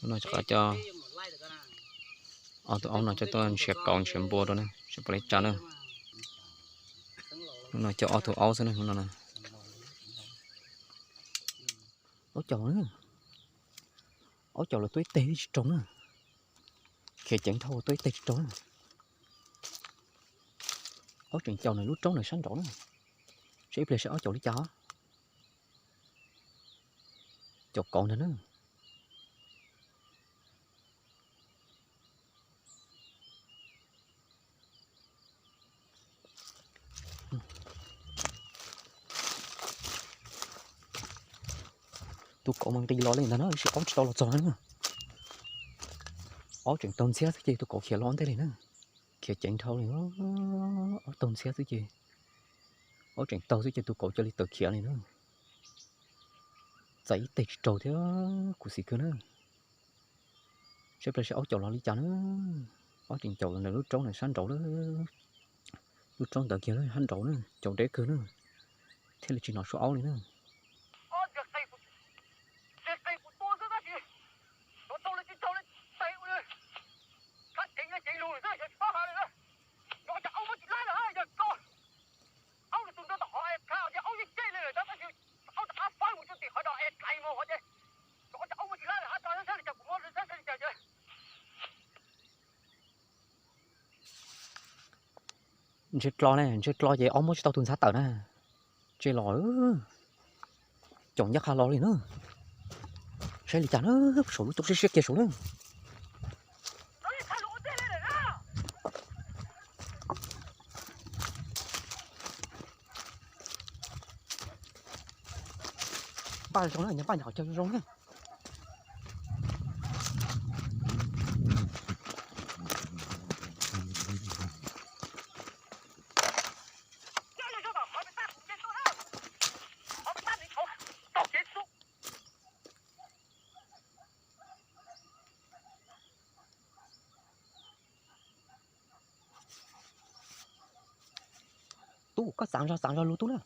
No rov qab coj ob tug aub no coj tuaj nrhiav kauv nrhiav npua rau na, seb puas li cas na. Hnub no coj ob tug aub xwb na, hnub no na. Aub caum na, aub caum los tuaj ib teg tsis raug na. Khiav ceev dhau tuaj ib teg tsis raug na. Aub tseem caum nws lub roob nws sab nraud na. Seb ib pliag seb aub caum li cas. Caum kauv ntag na. Tus kauv mas nqis los li ntag na, tab sis aub tsis tau los txog na. Aub tseem taug ntxhiab xwb ces tus kauv khiav los ntej li na. Khiav ceev dhau li, aub taug ntxhiab xwb ces, aub tseem taug xwb ces tus kauv cia li tawm khiav li na. Txais ib teg tsis raug thiab, khuv xim kawg na. Seb pliag seb aub caum los li cas na. Aub tseem caum los ntawm lub roob ntawm sab nraud lawm. Lub roob ntawd kiag lawm sab nraud na, caum deb kawg na, thiaj li tsis hnov suab aub li na. Ntshe dlo ne, ntshe dlo ces aub muab tsis tau tus ntxhab tawm na. Tseg los, caum ncaj qha los li na. Saib li cas na, saum lub roob siab siab kiag saud na. Npaj zoo na, npaj nyob qhov chaw zoo na. Tub, koj txav zog txav zog lug tub na.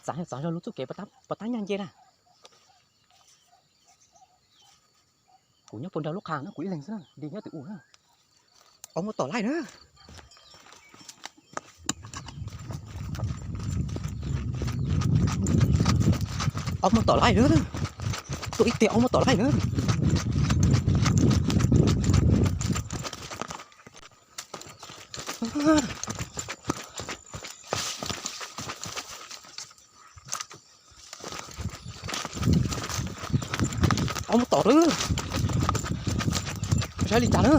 Txav zog txav zog lug txuj kev puas tab nyaj nce na. Kuv nyob puag nrag lub qhov no kuv ib leeg xwb na, Dig nyob tim ub na. Aub muab tom laij na. Aub muab tom laij na. Tuaj ib teg aub muab tom laij na. Aub muab tom lawm. Saib li cas na.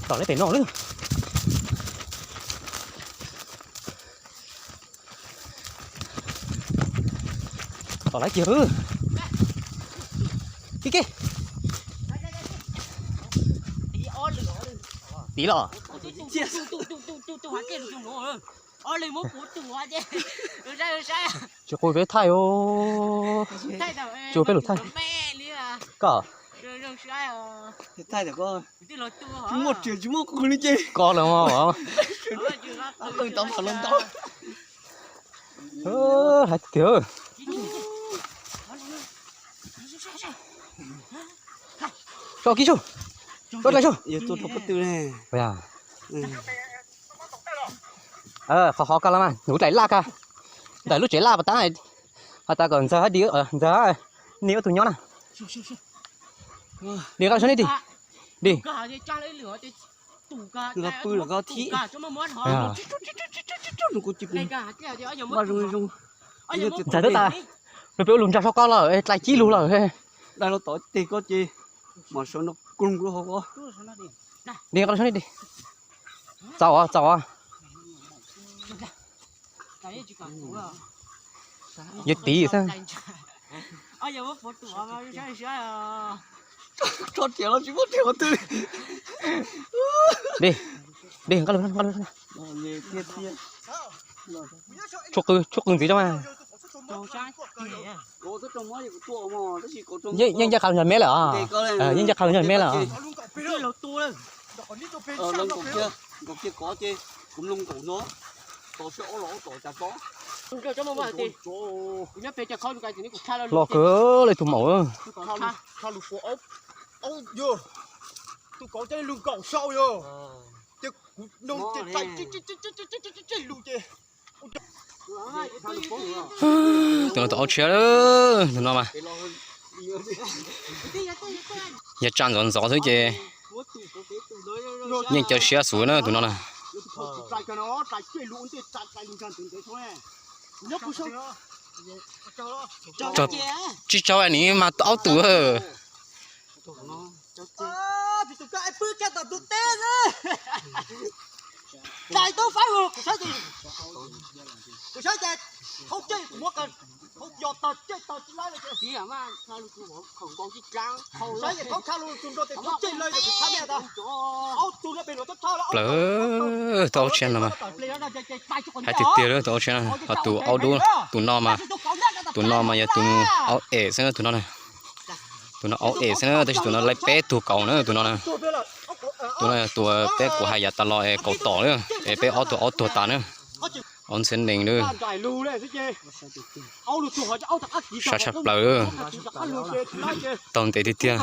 Tom lawm pem no lawm. Tom lawm kiag. Ke ke. Tiv los. Tsis qhuas peb thaij os. Tsis qhuas peb lug thaij. Koj. Tsis muaj riam tsis muaj qws li ces. Koj lawm os. Qw tau mas los ntau. Hais tiag. Tso kiag sub. Tso dlai sub. Yog tuaj rau pob tw ne. Qhov qhov koj los mas, nws dlaim laj kag. Ntawm lub tsev laj pas tab, has tas kom Ntxawg, Ntxawg, nej ua tus nyob na. Dig nqa los sab nej dig. Dig. Ntxawg twb tas, nws peb ua lug ntsa sab koj lawm, dlai cib lug lawm. Dai los tom teg koj ces mam sawv no koog hauv koj. Dig nqa los sab nej dig. Txaus os, txaus os. Yuav tiv xwb. Tso riam los tsis muaj riam qhov twg. Dig, dig, nqa lug, nqa lug. Tshuaj qw, tshuaj qw ntxiv rau mas. Yeej, yeej ncaj qha nrog me lawm os. Yeej ncaj qha nrog me lawm os. Los kawg li tus maum. Tus kauv ces lug nkaum sau yog, ces kuv noog ces rais lug ces. Tus no tus aub tshiab, tus no mas yog tsa ntxov ntxov xwb ces yeej caw siab xwb na tus no na. Tsis tsaug nim mas aub tus. Plaws, tus aub tshiab no mas hais tiag tiag lawm, tus aub tshiab no, ho tus aub dub, tus no mas, tus no mas yog tus aub es xwb na tus no na. Tus no aub es xwb na, tab sis tus no laib peb tug kauv na tus no na. Tus no yog tus peb kuv hais yav tas los es kauv tom na, es peb ob tug aub tuag tas na. Aub ntxhiab nees na. Sab sab plaws, taug ntev tiag tiag.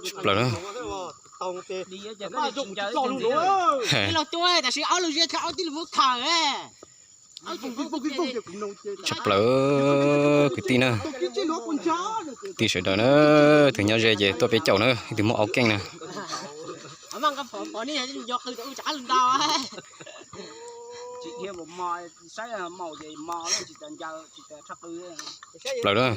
Tsis plaws na. Tsis plaws kwv tij na. Kwv tij sawv daws na, tus nyob ze ces tuaj peb caug na, tus muaj aub keej na. Tsis plaws na.